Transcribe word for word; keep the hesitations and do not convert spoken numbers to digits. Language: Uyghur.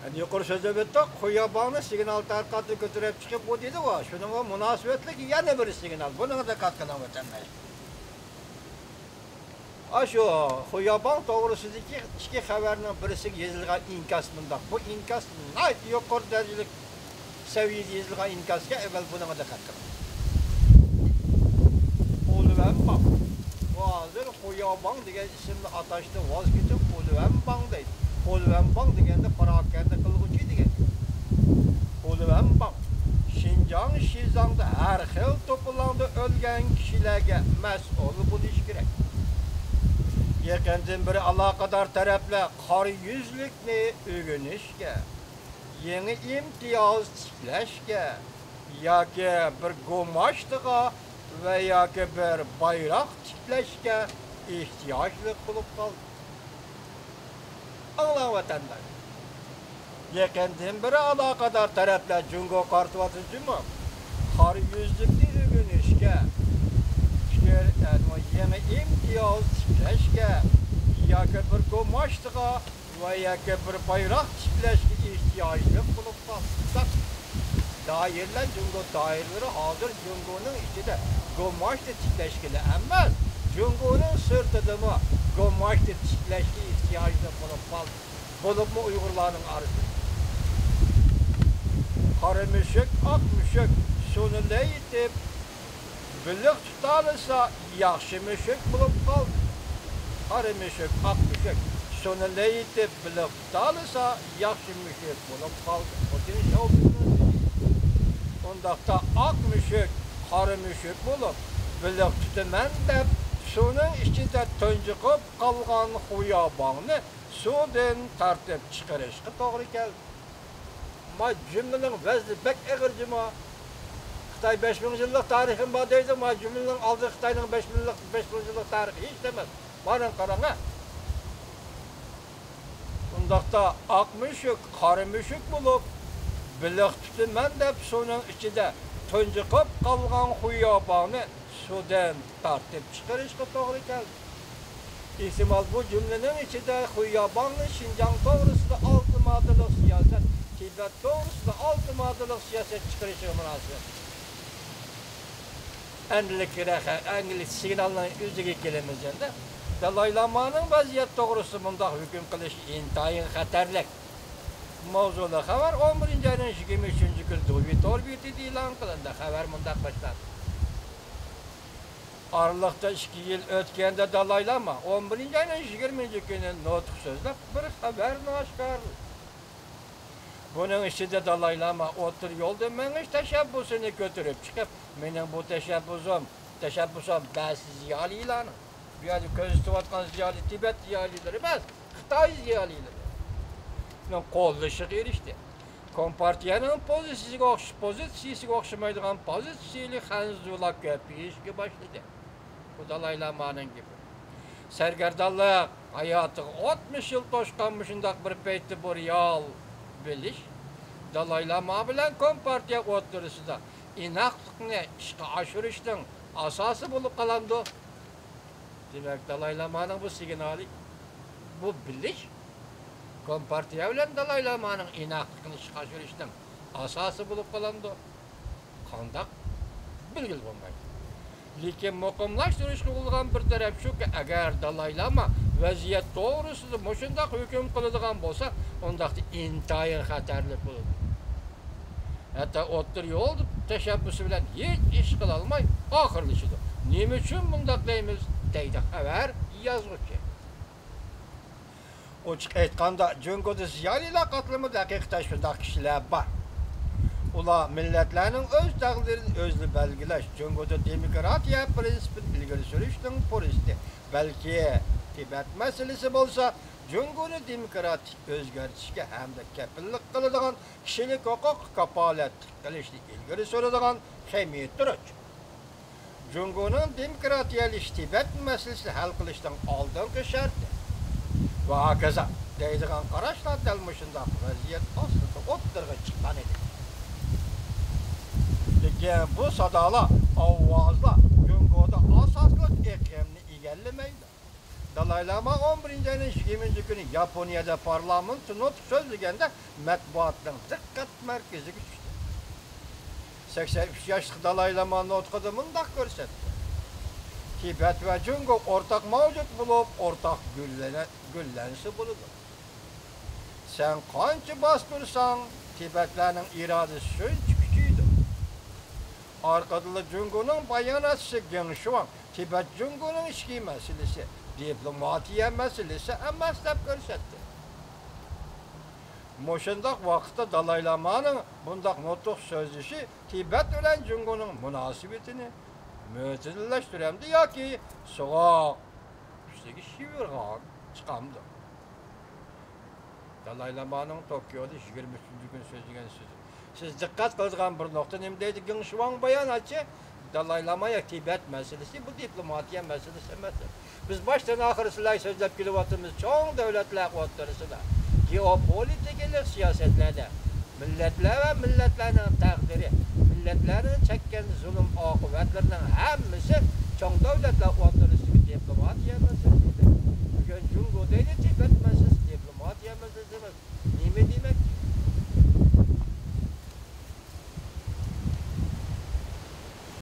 يەنە يۇقىرى سۆزلەپ ئۆتتۇق، خۇياباڭنى سىگنال تارقاتتى، كۆتۈرۈپ چىقىپ بۇ دېدىغۇ، شۇنىڭغا مۇناسىۋەتلىك يەنە بىر سىگنال. بۇنىڭغا دىققەت قىلىڭ، ۋەتەنداش. ئاشۇ خۇياباڭ توغرىسىدىكى ئىككى خەۋەرنىڭ بىرسىگە يېزىلغان ئىنكاس مۇنداق. بۇ ئىنكاس ناھايىتى يۇقىرى دەرىجىلىك سەۋىيىدە يېزىلغان ئىنكاسكەن، ئەۋۋەل بۇنىڭغا دىققەت قىلىڭ. خۇلۋەنباڭ. بۇ ھازىر خۇياباڭ دېگەن ئىسىمنى ئاتاشتىن ۋاز كېچىپ، خۇلۋەنباڭ دەيدۇ. خۇلۋەنباڭ دېگەندە پاراكەندە قىلغۇچى دېگەن گەپ. خۇلۋەنباڭ شىنجاڭ، شىزاڭدا ھەر خىل توپىلاڭدا ئۆلگەن كىشىلەرگە مەسئۇل بولۇش كېرەك. يېقىندىن بېرى ئالاقىدار تەرەپلەر قارا يۈزلۈكنى ئۆگىنىشكە، يېڭى ئىمتىياز تىكلەشكە ياكى بىر گۇماشتىغا ۋە ياكى بىر بايراق تىكلەشكە ئېھتىياجلىق بولۇپ قالدى. ئاڭلاڭ، ۋەتەنداش. يېقىندىن بېرى ئالاقىدار تەرەپلەر جۇڭگوغا قارىتىۋاتىدۇ جۇمۇ. قارا يۈزلۈكنى ئۆگىنىشكە، پىكىر، يېڭى ئىمتىياز تىكلەشكە ياكى بىر گۇماشتىغا ۋە ياكى بىر بايراق تىكلەشكە ئېھتىياجلىق بولۇپ قالدى. دائىرىلەر، جۇڭگو دائىرىلىرى ھازىر جۇڭگونىڭ ئىچىدە گۇماشتى تىكلەشكىلا ئەمەس، جۇڭگونىڭ سىرتىدىمۇ گۇماشتى تىكلەشكە ئېھتىياجلىق بولۇپ قالدى. بولۇپمۇ ئۇيغۇرلارنىڭ ئارىسىدا. قارا مۈشۈك، ئاق مۈشۈك سۇنى لەيلىتىپ، بېلىق تۇتالىسا، ياخشى مۈشۈك بولۇپ قالدى. قارا مۈشۈك، ئاق مۈشۈك سۇنى لەيلىتىپ، بېلىق تۇتالىسا، ياخشى مۈشۈك بولۇپ قالدى. خوتەن شاۋپىنىڭ سۆزى. ئۇنداقتا ئاق مۈشۈك قارا مۈشۈك بولۇپ، بېلىق تۇتىمەن دەپ، سۇنىڭ ئىچىدە تۇنجۇقۇپ قالغان خۇياباڭنى سۇدىن تارتىپ چىقىرىشقا توغرا كەلدى. ما جۈملىنىڭ ۋەزنى بەك ئېغىر جۇمۇ. خىتاي بەش مىڭ يىللىق تارىخىم بار دەيدۇ، ما جۈملىنىڭ ئالدىدا خىتاينىڭ بەش مىڭلىق، بەش مىڭ يىللىق تارىخى ھېچ ئەمەس. مانا قاراڭ ھە. ئۇنداقتا ئاق مۈشۈك، قارا مۈشۈك بولۇپ، بېلىق تۇتىمەن دەپ سۇنىڭ ئىچىدە تۇنجۇقۇپ قالغان خۇياباڭنى سۇدىن تارتىپ چىقىرىشقا توغرا كەلدى. ئېھتىمال، بۇ جۈملىنىڭ ئىچىدە خۇياباڭنى شىنجاڭ توغرىسىدا ئالتە ماددىلىق سىياسەت، تىبەت توغرىسىدا ئالتە ماددىلىق سىياسەت چىقىرىشىغا مۇناسىۋەتلىك. ئەمدىلىك رەخ-، ئەمدىلىك سىگنالنىڭ ئۆزىگە كېلىمىز ئەمدى. دالاي لامانىڭ ۋەزىيەت توغرىسىدا مۇنداق ھۆكۈم قىلىشى ئىنتايىن خەتەرلىك. ماۋزۇلۇق خەۋەر ئون بىرىنچى ئاينىڭ يىگىرمە ئۈچىنچى كۈنى دۇۋى تور بېتىدە ئېلان قىلىندى. خەۋەر مۇنداق باشلاندى. ئارىلىقتا ئىككى يىل ئۆتكەندە دالاي لاما ئون بىرىنچى ئاينىڭ يىگىرمىنچى كۈنى نۇتۇق سۆزلەپ، بىر خەۋەرنى ئاشكارىلىدى. بۇنىڭ ئىچىدە دالاي لاما ئوتتۇرا يولدا مېڭىش تەشەببۇسىنى كۆتۈرۈپ چىقىپ، مېنىڭ بۇ تەشەببۇسۇم، تەشەببۇسۇم بەزى زىيالىيلارنىڭ، بۇ يەردە كۆزىتىۋاتقان زىيالىي تىبەت زىيالىيلىرى ئەمەس، خىتاي زىيالىيلىرىنىڭ قوللىشىغا ئېرىشتى. كومپارتىيەنىڭ پوزىتسىيىسىگە ئوخش-، پوزىتسىيىسىگە ئوخشىمايدىغان پوزىتسىيىلىك خەنزۇلار كۆپىيىشكە باشلىدى. بۇ دالاي لامانىڭ گېپى. سەرگەردانلىق ھاياتىغا ئاتمىش يىل توشقان مۇشۇنداق بىر پەيتتە بۇ رېئال بىلىش دالاي لاما بىلەن كومپارتىيە ئوتتۇرىسىدا ئىناقلىقنى ئىشقا ئاشۇرۇشنىڭ ئاساسى بولۇپ قالامدۇ؟ دېمەك، دالاي لامانىڭ بۇ سىگنالى، بۇ بىلىش كومپارتىيە بىلەن دالاي لامانىڭ ئىناقلىقىنى ئىشقا ئاشۇرۇشنىڭ ئاساسى بولۇپ قالامدۇ؟ قانداق؟ بىلگىلى بولمايدۇ. لېكىن مۇقىملاشتۇرۇشقا بولىدىغان بىر تەرەپ شۇكى، ئەگەر دالاي لاما ۋەزىيەت توغرىسىدا مۇشۇنداق ھۆكۈم قىلىدىغان بولسا، ئۇنداقتا ئىنتايىن خەتەرلىك بولىدۇ. ھەتتا ئوتتۇرا يول تەشەببۇسى بىلەن ھېچ ئىش قىلالماي ئاخىرلىشىدۇ. نېمە ئۈچۈن بۇنداق دەيمىز؟ دەيدۇ خەۋەر يازغۇچى. ئوچۇق ئېيتقاندا، جۇڭگودا زىيالىيلار قاتلىمىدا ھەقىقەتەن شۇنداق كىشىلەر بار. ئۇلار مىللەتلەرنىڭ ئۆز تەقدىرىنى ئۆزلىرى بەلگىلەش، جۇڭگودا دېموكراتىيە پىرىنسىپىنى ئىلگىرى سۈرۈشنىڭ پۇرسىتى، بەلكى تىبەت مەسىلىسى بولسا، جۇڭگونى دېموكراتىك ئۆزگەرتىشكە ھەمدە كەپىللىك قىلىدىغان كىشىلىك ھوقۇققا كاپالەتلىك قىلىشنى ئىلگىرى سۈرىدىغان خېمىترۇچ. جۇڭگونىڭ دېموكراتىيەلىشىش تىبەت مەسىلىسىنى ھەل قىلىشنىڭ ئالدىنقى شەرتى ۋە ھاكازا دەيدىغان قاراشلار دەل مۇشۇنداق ۋەزىيەت ئاستىدا ئوتتۇرىغا چىققان ئىدى. لېكىن بۇ سادالار، ئاۋازلار جۇڭگودا ئاساسلىق ئېقىمنى ئىگىلىمەيدۇ. دالاي لاما ئون بىرىنچى ئاينىڭ يىگىرمىنچى كۈنى ياپونىيەدە پارلامېنتتا نۇتۇق سۆزلىگەندە، مەتبۇئاتنىڭ دىققەت مەركىزىگە چۈشتى. سەكسەن ئۈچ ياشلىق دالاي لاما نۇتقىدا مۇنداق كۆرسەتتى: تىبەت ۋە جۇڭگو ئورتاق مەۋجۇت بولۇپ، ئورتاق گۈللەنە-، گۈللەنسە بولىدۇ. سەن قانچە باستۇرساڭ، تىبەتلەرنىڭ ئىرادىسى شۇنچە كۈچىيىدۇ. ئارقىدىنلا جۇڭگونىڭ باياناتچىسى گېڭ شۇاڭ تىبەت جۇڭگونىڭ ئىچكى مەسىلىسى، دىپلوماتىيە مەسىلىسى ئەمەس، دەپ كۆرسەتتى. مۇشۇنداق ۋاقىتتا دالاي لامانىڭ بۇنداق نۇتۇق سۆزلىشى تىبەت بىلەن جۇڭگونىڭ مۇناسىۋىتىنى مۆتىدىللەشتۈرەمدۇ ياكى سوغۇق ئۈستىگە شىۋىرغان چىقامدۇ؟ دالاي لامانىڭ توكيودا يىگىرمە ئۈچىنچى كۈنى سۆزلىگەن سۆزى. سىز دىققەت قىلىدىغان بىر نۇقتا نېمە دەيدۇ گېڭ شۇاڭ باياناتچى؟ دالاي لاما يا تىبەت مەسىلىسى، بۇ دىپلوماتىيە مەسىلىسى ئەمەس. بىز باشتىن ئاخىر سىلەرگە سۆزلەپ كېلىۋاتىمىز، چوڭ دۆلەتلەر ئوتتۇرىسىدا گېئوپولىتىكىلىق سىياسەتلەردە مىللەتلەر ۋە مىللەتلەرنىڭ تەقدىرى، مىللەتلەرنىڭ چەككەن زۇلۇم ئاقىۋەتلىرىنىڭ ھەممىسى چوڭ دۆلەتلەر ئوتتۇرىسىدا